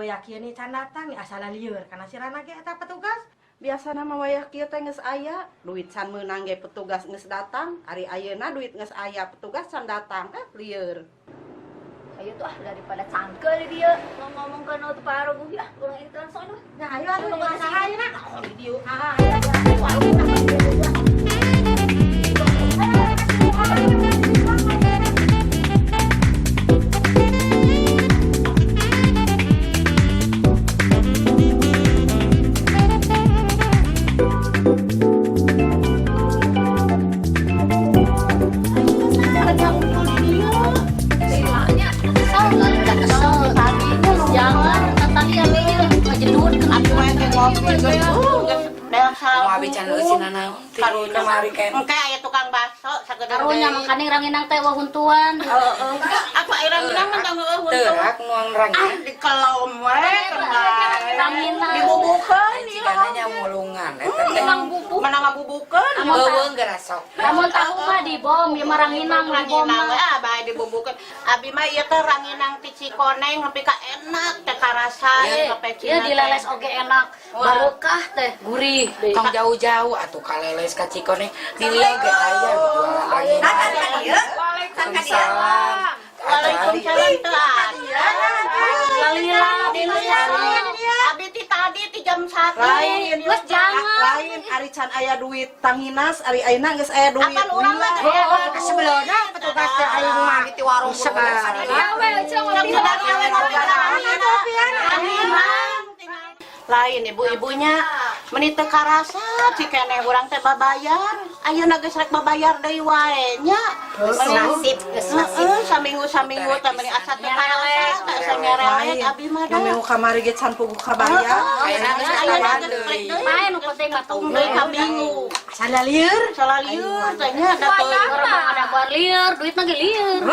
wayah kieu nih can datang asa lieur kana si Rana ge eta petugas. Biasana mah wayah kieu teh geus aya, duit can meunang ge petugas geus datang, ari ayeuna duit geus aya, petugas can datang, eh lieur. Ayo tuh ah daripada cangkel di dia ngomong ke nu paruguh ya, urang itu langsung aduh. Nah, ayo atuh di saha ayeuna? Oh, di dieu. Ah, ayo, ayo. Engke aya tukang bakso sagedeung. Karunya makaning ranginang teh wahuntuan. Heeh. Aku aya ranginang mah tong heueuh huntu. Teu nuang ranginang. Ah dikelom we Ranginang. Dibubukeun ieu. Cigana nya mulungan eta teh. Menang bubu. Mana ngabubukeun? Leuweung gerasok. Lamun tahu mah dibom, ieu mah ranginang dibom. Ranginang we ah bae dibubukeun. Abi mah ieu teh ranginang ti Cikoneng nepi ka enak teh karasa Ieu dileles oge enak. Barokah teh gurih. Tong jauh-jauh atuh kaleles ka Cikoneng di lieu ge aya jualan ranginang. Waalaikumsalam. Waalaikumsalam teu aya. Lalila. Abi ti tadi ti jam 1. Lain, geus jangan. Lain ari can aya duit tanginas, ari ayeuna geus aya duit. Apan urang mah Sebelumna petugas teh aing mah di warung segala. Lain ibu-ibunya meni teu karasa cikeneh urang teh babayar. Ayeuna geus rek babayar deui wae nya. Nasib, geus nasib. Heeh, saminggu-saminggu teh meni asa teu karasa, teh asa nyerelek abi mah da. Minggu kamari ge can puguh kabayar. Ayeuna geus Ayeuna kabayar geus deui. rek deui. Main nu penting mah Tung deui ka minggu. Asa lieur. Salah lieur teh nya da teu. Urang mah ada bar lieur, duitna ge lieur.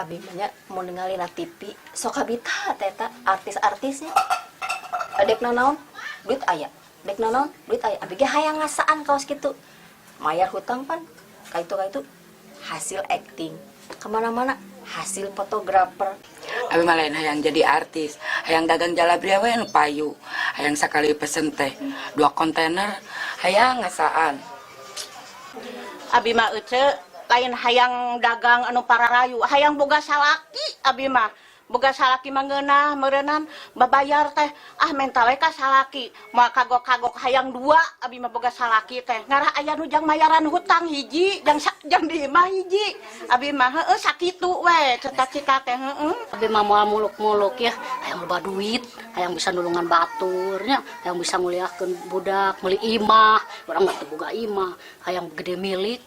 Abi mah nya mun ningali na TV sok habita teh eta artis-artisnya. Dek nanaon duit aya, dek nanaon duit aya. Abi ge hayang ngasaan kaos kitu. Mayar hutang pan kaitu-kaitu hasil acting. Kemana-mana hasil fotografer. Abi mah lain hayang jadi artis, hayang dagang jalabria we nu payu. Hayang sakali pesen teh 2 kontainer, hayang ngasaan. Abi mah ece lain hayang dagang anu pararayu, hayang boga salaki abi mah. Boga salaki mah ngeunah meureunnan babayar teh ah menta we ka salaki. Moal kagok-kagok hayang 2 abi mah boga salaki teh. Ngarah aya nu jang mayaran hutang hiji, jang jang di imah hiji. Abi mah heueuh sakitu we cita-cita teh heueuh. Abi mah moal muluk-muluk ya, hayang loba duit, hayang bisa nulungan batur nya, hayang bisa nguliahkeun budak, meuli imah, urang mah teu boga imah, hayang gede milik.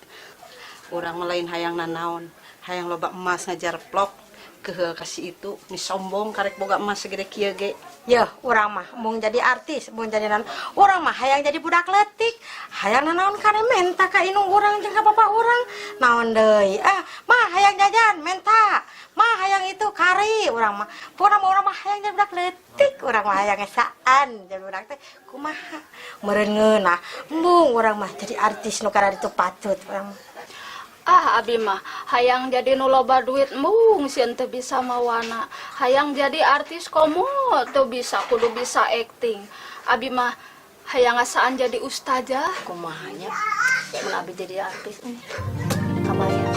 Urang mah lain hayang nanaon, hayang loba emas ngajar plok. Keheul kasih itu, ni sombong karek boga emas segede kieu ge. Yeuh, urang mah mung jadi artis, mung jadi naon. Urang mah hayang jadi budak leutik, hayang nanaon kane menta ka indung urang jeung ka bapak urang. Naon deui? Ah, mah hayang jajan menta. Mah hayang itu kari urang mah. Pokona mah urang mah hayang jadi budak leutik, urang mah hayang ngesaan jadi budak teh kumaha. Meureun ngeunah, embung urang mah jadi artis nu kararitu patut urang mah. Ah, abi mah hayang jadi nu loba duit mung sieun teu bisa mawana. Hayang jadi artis komo teu bisa kudu bisa acting. Abi mah hayang ngasaan jadi ustazah. Kumaha nya mun abi jadi artis kabayar.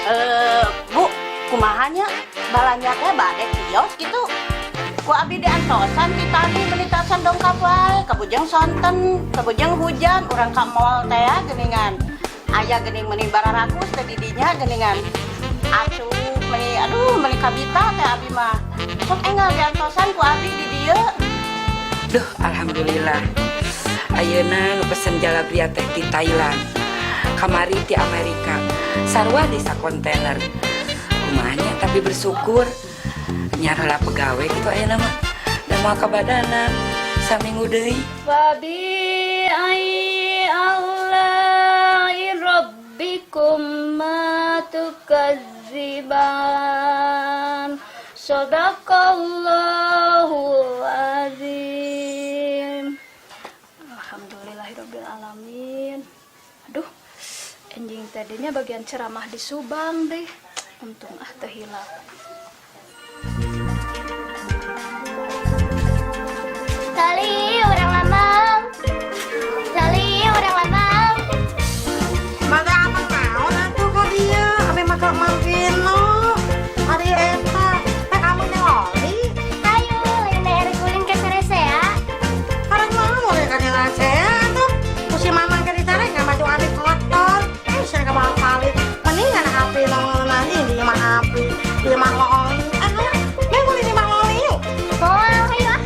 Eh, Bu, kumaha nya balanja teh bade kios gitu. Ku abi diantosan ti tadi menitasan dongkap wae, kabujeng sonten, kabujeng hujan, urang ka mall teh ya geuningan. Aya geuning meni bararakus teh di dinya geuningan. Asup meni, aduh, meni kabita teh abi mah. Sok enggal diantosan ku abi di dieu. Duh, alhamdulillah. Ayeuna nu pesen jalabria teh ti Thailand. Kamari ti Amerika. Sarua di kontainer. Kumaha nya, tapi bersyukur. Nyarela pegawe gitu ayeuna mah. Da moal kabadanan saminggu deui. فبأي آلاء ربكما تكذبان صدق الله العظيم. Alhamdulillahirabbil alamin. Aduh, enjing tadinya bagian ceramah di Subang deh. Untung ah teu hilap. Tali urang lamang. Tali urang lamang. Mangga amang naon atuh ka dieu? Abi mah ka Mang Vino. Ari eta, teh kamu nyoli. Ayo, lain daerah kulin ke Saresea. Karang mau ka nyelesea atuh. Ku si Mamang ke ditarik nggak maju abi kotor. Eh, saya ke bawah palit. Mendingan api nongol ini di imah api, di imah loli. Ah, neng boleh di imah loli yuk. Moal, hayu ah.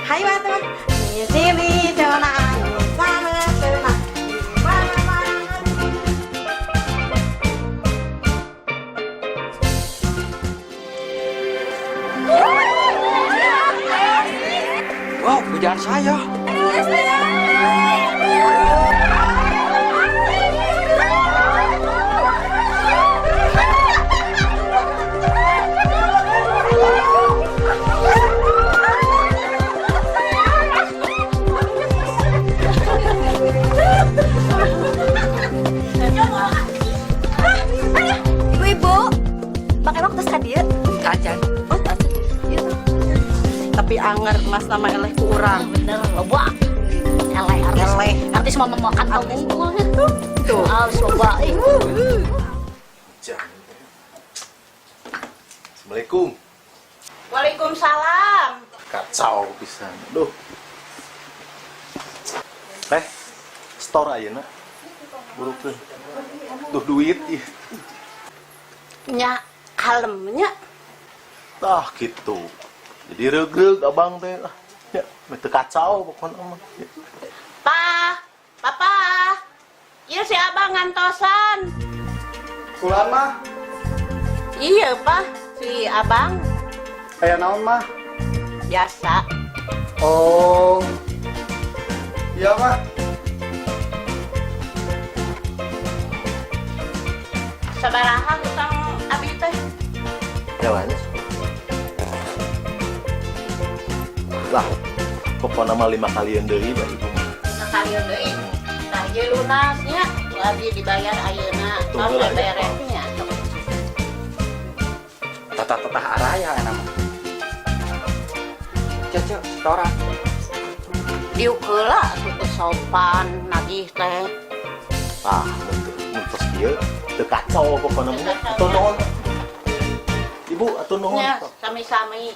Hayu atuh. Di sini cenah, di sana cenah, di mana-mana. Wow, pujaan saya. Ibu-ibu, pakai waktu ka dieu. Tacan. Oh, tacan. Ieu. Tapi anger emas nama eleh ku urang. Bener, loba. Eleh artis. Eleh. Artis mah mau kantong unggul gitu. Tuh. Ah, loba ih. Hujan. Assalamualaikum. Waalaikumsalam. Kacau pisan. Duh. Teh, store ayeuna. Burukeun. Duh, duit ih. Nya kalemnya. Tah gitu. Jadi regreg abang teh lah. Ya, teu kacau pokokna mah. Ya. Pa, papa. Ieu si abang ngantosan. Kulan mah, Iya, Pak. Si abang aya naon mah? Biasa. Oh. Iya mah. Sabaraha hutang abi teh? Jalannya. Lah, pokokna mah lima kalian deui bah ibu mah. Sakalian deui. Tah ieu lunasnya, ku abi dibayar ayeuna. Tunggu Tos lah ya. beresnya. Tatah-tatah araya enak mah. Cece, setoran. Diuk heula atuh, teu sopan nagih teh. Ah, mun mun tos kieu teu kacau pokokna mah. Atur nuhun. Ibu, atur nuhun. Nya, sami-sami.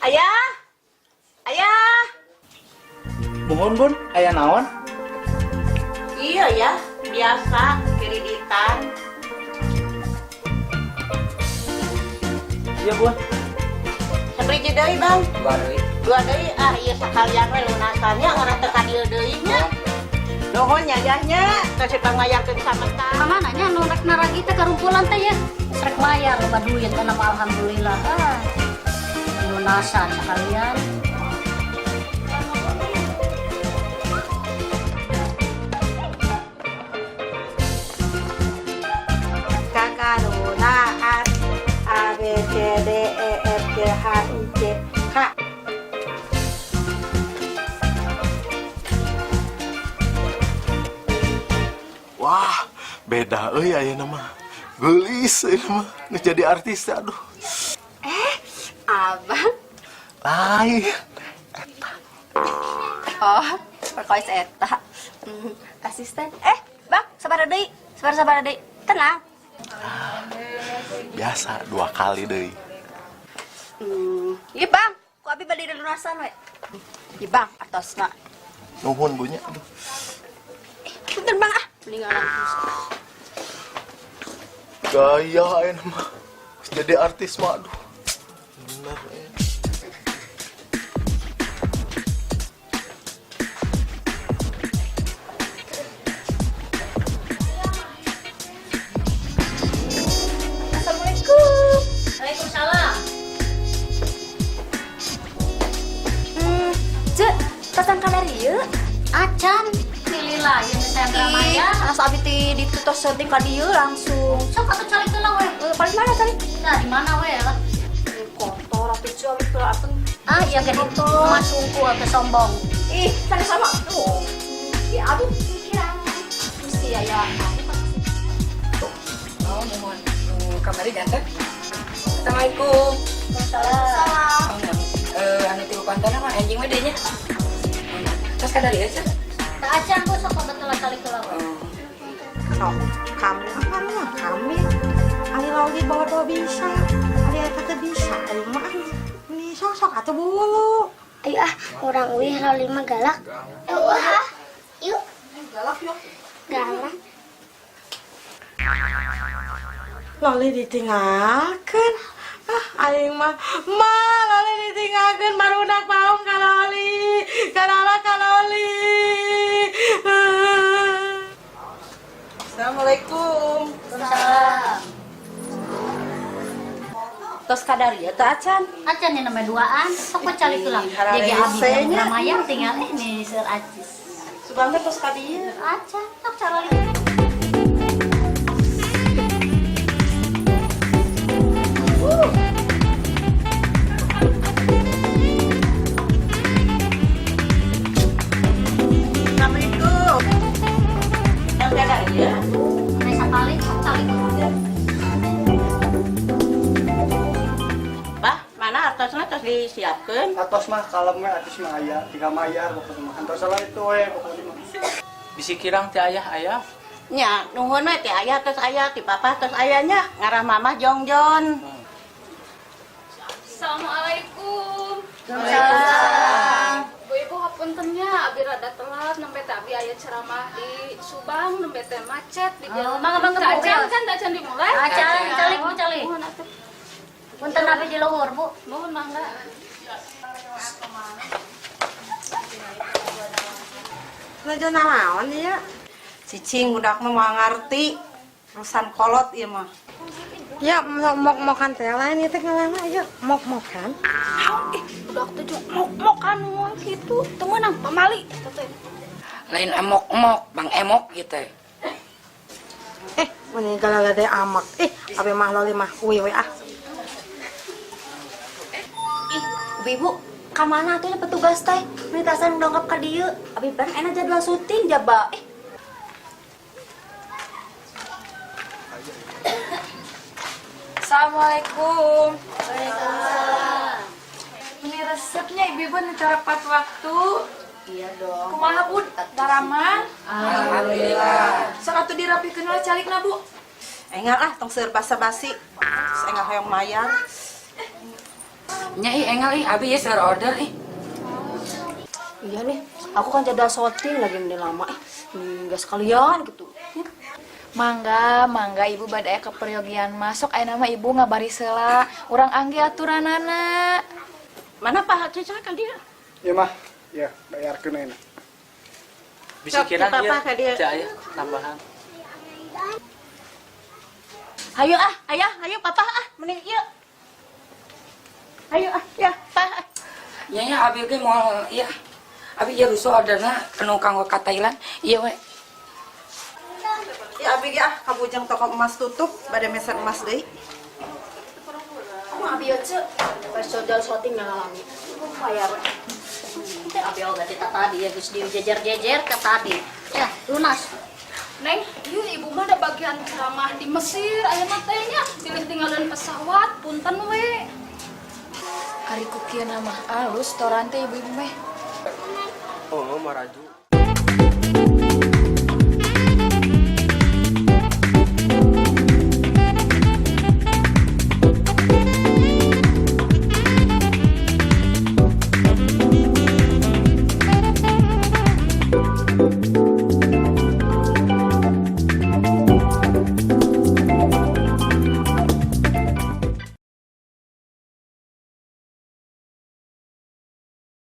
Ayah? Ayah? Muhun bun, aya naon? Iya ya, biasa kreditan. Iya bun. Sabaraha deui, Bang? Dua deui. Dua deui, ah iya sakalian we lunasannya orang teu ka dieu deui nya. Nuhun nya yah nya, teu pangmayarkeun samentara. Kamana nya nu rek naragi teh karumpulan teh ya? Rek mayar loba duit kana mah, alhamdulillah. Ah. Lunasan sekalian. Kakarunaan A B C D E F G H I J K. Wah, beda euy ayeuna mah. Geulis ayeuna mah. Geus jadi artis teh, aduh. Abang. Lain. Oh, perkois eta. Asisten. Eh, Bang, sabar deui. Sabar sabar deui. Tenang. Biasa dua kali deui. Iya, Bang. Ku abi bade lunasan we. Iya, Bang, artosna. Nuhun Bu nya. Aduh. Punten, Bang, ah. Mendingan. Gaya ayeuna mah. Jadi artis mah aduh. Bener eh. Assalamualaikum. Waalaikumsalam. Cek, tasan kamari ieu. Acan, pilih lah yang saya Ramaya. Ih, asa abi teh ditutos syuting ka dieu langsung. Sok atuh calik heula we. Eh, paling mana calik? Nah, di mana we lah? Ih, kotor atuh cu abi teh atuh. Ah, iya gede. Mas sungku atau sombong. Ih, sana sama. Oh. Ih, abi pikiran. Mesti aya. Oh, mohon. Kamari datang. Assalamualaikum. Waalaikumsalam. Oh, anu tilu konten mah anjing mah deui nya. Terus kadari aja. Tak acan Bu, sok betul calik heula we. Oh. Sok, kamu apa mah kami. Ali loli bodoh bisa. Ali eta teh bisa. Ayo mah ini sok atuh bulu. Ayo ah, urang uih Loli mah galak. Wah, yuk. Galak yuk. Galak. Loli ditinggalkeun. Ah, aing mah ma Loli ditinggalkeun barudak paung ka Loli. Kalala ka Loli. Assalamualaikum. Tos kadari teh acan. Acan ini namanya duaan, sok we calik heula. Ih, Jadi abi hararese nya. Ramaya tinggal ini seur acis. Subang teh tos ka dieu. Acan, sok calik. Assalamualaikum. Yang kadari ya. Sampai sakali sok calik heula. Bah, mana artosna tos disiapkeun? Atos mah kalem we artis mah aya, tinggal mayar pokoknya mah. Antos salah itu we pokoknya mah. Bisi kirang teh ayah ayah. Nya, nuhun we ti ayah tos aya, ti papa tos aya nya, ngarah mamah jongjon. Assalamualaikum. Bu Ibu hapunten nya, abi rada telat nembe teh abi aya ceramah di Subang nembe teh macet di jalan. Oh, mangga, mangga, Bu. Acan kan acan dimulai? Acan, calik Bu, calik. Mohon atuh. Punten abi di luhur, Bu. Mohon mangga. Nuju nanaon ieu? Cicing budak mah moal ngarti. Urusan kolot ieu mah. Ya, mok-mokan teh lain ieu teh ngaranna ieu mok-mokan. Naon ih, budak teh jeung mok-mokan moal kitu. Teu meunang pamali eta teh. Lain emok-emok, Bang Emok gitu. Eh, meni galala teh amak. Eh, abi mah Loli mah uwi we ah. Ih, ibu-ibu, ka mana atuh petugas teh? Menitasan dongkap ka dieu. Abi pan enak jadwal syuting jaba. Eh, Assalamualaikum. Waalaikumsalam. Ini resepnya ibu-ibu nih tepat waktu. Iya dong. Kumaha Bu? Daraman? Alhamdulillah. Sok atuh dirapikeun lah calikna Bu. Engal ah tong seueur basa-basi. Terus engal hoyong mayar. Nya ih engal ih abi ya seur order ih. Iya nih, aku kan jadwal syuting lagi mending lama. Eh, nggak sekalian gitu. Mangga, mangga ibu bade aya keperyogian masuk aya nama ibu ngabaris heula. Urang angge aturanana. Mana Pak Cica kan dia? Iya mah. Ya, bayarkeun ayeuna. Bisi Sok, kirang ti papa ieu ka dieu. teh ayah tambahan. Hayu ah, ayah, hayu papa ah, mending ieu. Hayu ah, ya, pa. Nya nya abi ge moal ieu. Abi ieu rusuh orderna anu kanggo ka Thailand. Ieu we. Ya abi ge ah kabujang toko emas tutup bade meser emas deui. Aku abi ya cek, pas jadwal syuting nggak ngalami. Bayar. Abi oge teh tadi ya geus dijejer-jejer ke tadi. Ya, lunas. Neng, ieu ibu mah ada bagian ceramah di Mesir aya mah teh nya, pilih tinggalan pesawat, punten we. Ari ku kieu mah alus toran teh ibu-ibu meh. Oh, maraju.